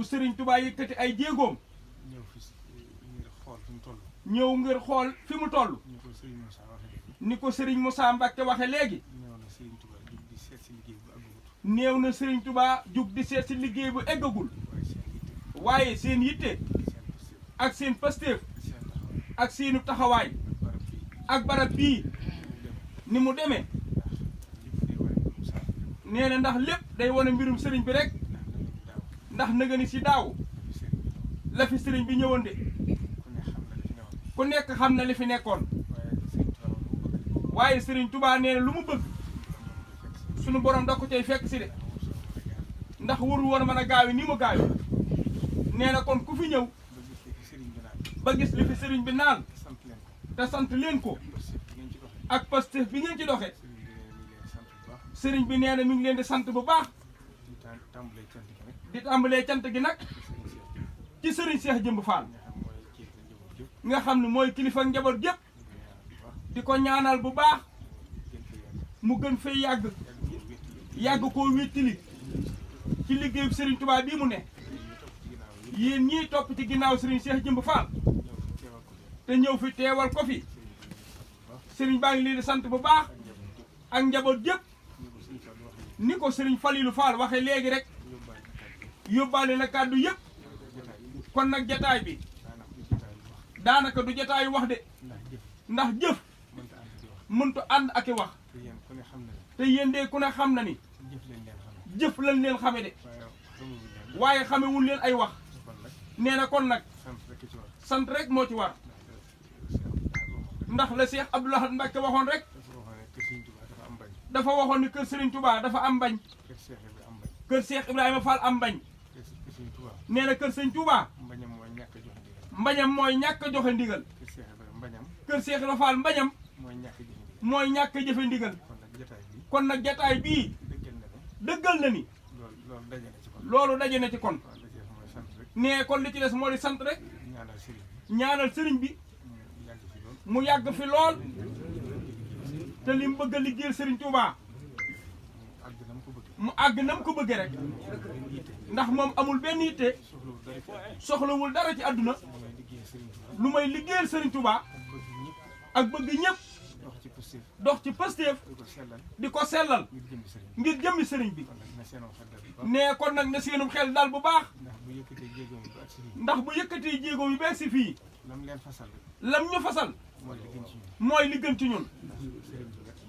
bu Serigne Touba yëkkati ay jéegoom. ñëw fi ngir xool fi mu toll. ñëw ngir xool fi mu toll. ni ko Serigne Moussa Mbacke waxe léegi. néew na Serigne Touba jug di seet si liggéey bu eggagul. waaye seen yitte. ak seen pastéef. ak seenu taxawaay. ak barab bii. ni mu demee. nee na ndax lépp day wane mbirum Serigne bi rek. ndax nëga ni si daaw. la fi Serigne bi ñëwoon de. ku nekk xam na li fi nekkoon. waaye Serigne Touba nee na lu mu bëgg. sunu borom da ko cay fekk si de. ndax warul woon mën a gaawi ni mu gaawi. nee na kon ku fi ñëw. ba gis li fi Serigne bi naan. te sant leen ko. ak Pastef bi ngeen ci doxe. Serigne bi nee na mi ngi leen di sant bu baax. di tàmbalee cant gi nag. ci Serigne Cheikh Jëmb Fall. nga xam ne mooy kilifa njaboot gépp. di ko ñaanal bu baax. mu gën fay yàgg. yàgg koo wéttili. ci liggéeyu Serigne Touba bii mu ne. yéen ñii topp ci ginnaaw Serigne Cheikh Jëmb Fall. te ñëw fi teewal ko fi. Serigne baa ngi leen di sant bu baax. ak njaboot gépp. ni ko Serigne Falilou Fall waxe léegi rek. yóbbaale na kàddu yëpp. kon nag jataay bi. daanaka du jataayu wax de. ndax jëf. mënta ànd ak i wax. te yéen de ku ne xam na ni. jëf lañ leen xame de. waaye xamewul leen ay wax. nee na kon nag. sant rek moo ci war. ndax la Cheikh Abdou Lahad Mbacké waxoon rek. dafa waxoon ni kër Serigne Touba dafa am bañ. kër Cheikh Ibrahima Fall am bañ. nee na kër Serigne Touba. mbañam mooy ñàkk a joxe ndigal. kër Cheikh Ibrahima Fall mbañam. mooy ñàkk a jëfe ndigal. kon nag jataay bii. dëggal na ni. loolu daje na ci kon. nee kon li ci des moo di sant rek. ñaanal Serigne bi. mu yàgg fi lool. te li mu bëgg a liggéeyal Serigne Touba. mu àgg na mu ko bëggee rek. ndax moom amul benn yitte. soxlawul dara ci àdduna. lu may liggéeyal Serigne Touba. ak bëgg ñëpp. dox ci Pastef. di ko sellal. ngir jëmmi Serigne bi. nee kon nag na seenum xel daal bu baax. ndax bu yëkkatee jéego yu bees si fii. lam ñu fasal. mooy li gën ci ñun.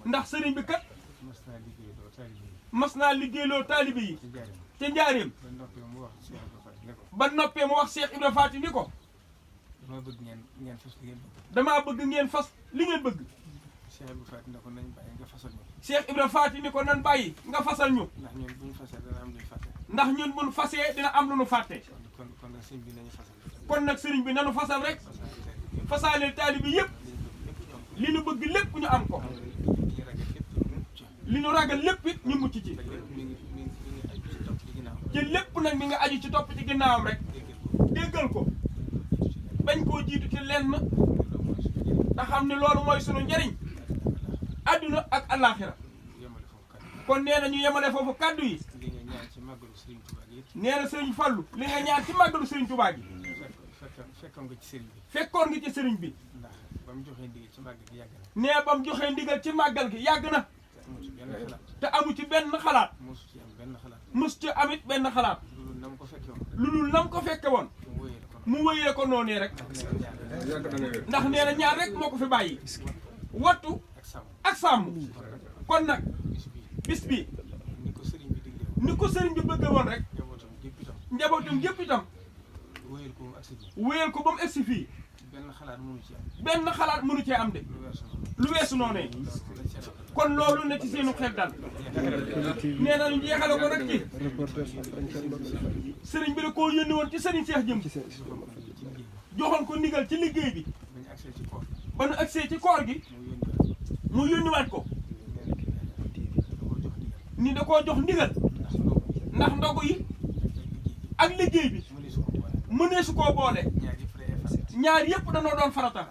ndax Serigne bi kat. mas naa liggéeyloo taalibe yi. ca njaareem. ba noppee mu wax Cheikh Ibra Faati ni ko. damaa bëgg ngeen fas li ngeen bëgg. Cheikh Ibra Faati ni ko nan bàyyi nga fasal ñu. ndax ñun buñ fasee dina am lu nu fàtte. kon nag Serigne bi nanu fasal rek. fasaaleel taalibe yëpp. li nu bëgg lépp ñu am ko. li nu ragal lépp it ñu mucc ci. ci lépp nag mi nga aju ci topp ci ginnaawam rek. déggal ko. bañ koo jiitu ci lenn. te xam ne loolu mooy sunu njariñ. adduna ak àllaaxira. kon nee na ñu yemale foofu kàddu yi. nee na Serigne Fallou li nga ñaan ci màggalu Serigne Touba gi. fekkoon nga ci Serigne bi. fekkoon nga ci Serigne bi. ndax ba mu joxee ndigal ci màggal gi yàgg na. nee ba mu joxee ndigal ci màggal gi yàgg na. te amu ci benn xalaat. mosu ci am benn xalaat. mosu ci amit benn xalaat. lu dul nam ko fekke woon. lu dul nam ko fekke woon. mu wëyee ko noonee rek. ndax nee na ñaar rek moo ko fi bàyyi. wattu ak sàmm. kon nag bis bi ni ko Serigne bi bëgg woon rek. njabootam gépp itam. wéyal ko ba mu egsi fii. benn xalaat mënu ci am. benn xalaat mënu cee am de. lu weesu noonee. kon loolu ne ci seenu xel dal. nee na ñu jeexale ko rek ci. Serigne bi da koo yónni woon ci Serigne Cheikh Jëmb. joxoon ko ndigal ci liggéey bi. ba nu agsee ci koor gi. mu yónniwaat ko. ni da koo jox ndigal. ndax ndogu yi. ak liggéey bi. mënee su koo boole. ñaar yëpp danoo doon farata.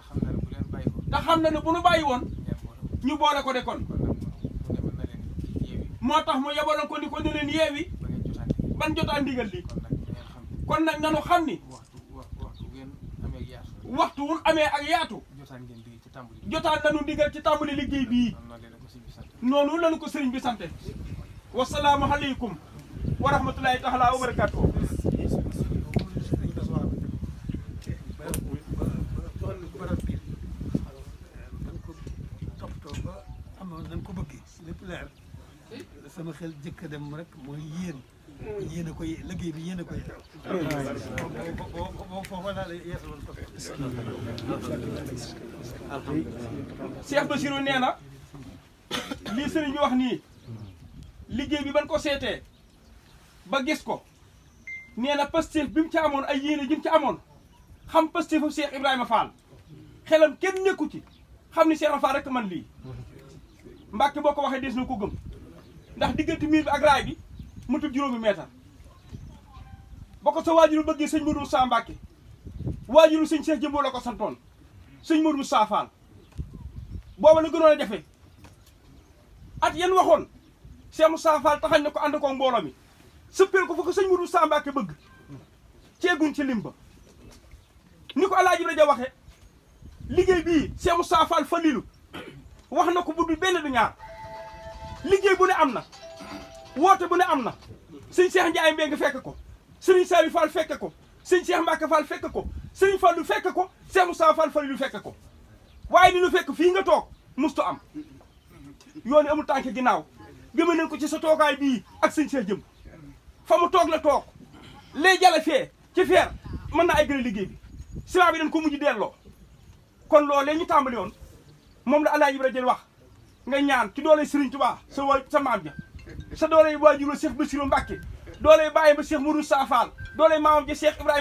te xam na ne bu nu bàyyi woon. ñu boole ko de kon. moo tax mu yebaloon ko ni ko ne leen yeewi. ban jotaan ndigal li. kon nag nanu xam ni waxtu ngeen amee ak yaatu. waxtu wun amee ak yaatu jotaan ngeen liggéey ci tàmbali. jotaan nanu ndigal ci tàmbali liggéey bii noonu lañu ko sëriñ bi sante wasalaamu aleykum wa rahmatulahi taala wa barakatuh nañ ko bëggee lépp leer sama xel jëkk a dem rek mooy yéen a koy liggéey bi yéen a koy foofa daal yeesaloon ko Cheikh Bassirou nee na lii sëriñ bi wax nii liggéey bi ban ko seetee ba gis ko nee na Pastef bi mu ci amoon ay yéene ji mu ci amoon xam Pastefu Cheikh Ibrahima Fall xelam kenn nekku ci xam ni Cheikh Fall rek man lii Mbàkke boo ko waxee des na ko gëm ndax diggante miir bi ak raay bi mutul juróomi meetar ba ko sa waajuru bëggee sëñ Modou Moussa Mbàkke waajuru sëñ Cheikh Jëmboo la ko santoon sëñ Modou Moussa Fall booba la gënoon a jafe at yan waxoon Cheikh Moussa Fall taxañ na ko ànd ko mbooloo mi sëppeel ko fa ko sëñ Modou Moussa Mbàkke bëgg ceeguñ ci limba ni ko Alaaji Rajo waxe liggéey bii Cheikh Moussa Fall Falilu wax na ko bu dul benn du ñaar liggéey bu ne am na woote bu ne am na sëñ Cheikh Ndiaye Mbengue fekk ko sëriñ Saliou Fall fekk ko sëñ Cheikh Mbacke Fall fekk ko sëriñ Fallu fekk ko Cheikh Moussa Fall Falilu fekk ko waaye ni nu fekk fii nga toog mustu am yoon amul tànk ginnaaw gëmë nañ ko ci sa toogaay bii ak sëñ Cheikh jëm fa mu toog la toog lay jale fee ci feer mën na ay gën a liggéey bi ciment bi dañ ko mujj delloo kon loolee ñu tàmbali woon moom la Alaaji Ibra jël wax nga ñaan ci doole Serigne Touba sa maam ja sa doole waajur Cheikh Bassirou Mbacke doole bàyyi ba Cheikh Mourou Sa Fall doole maamam ja Cheikh Ibrahima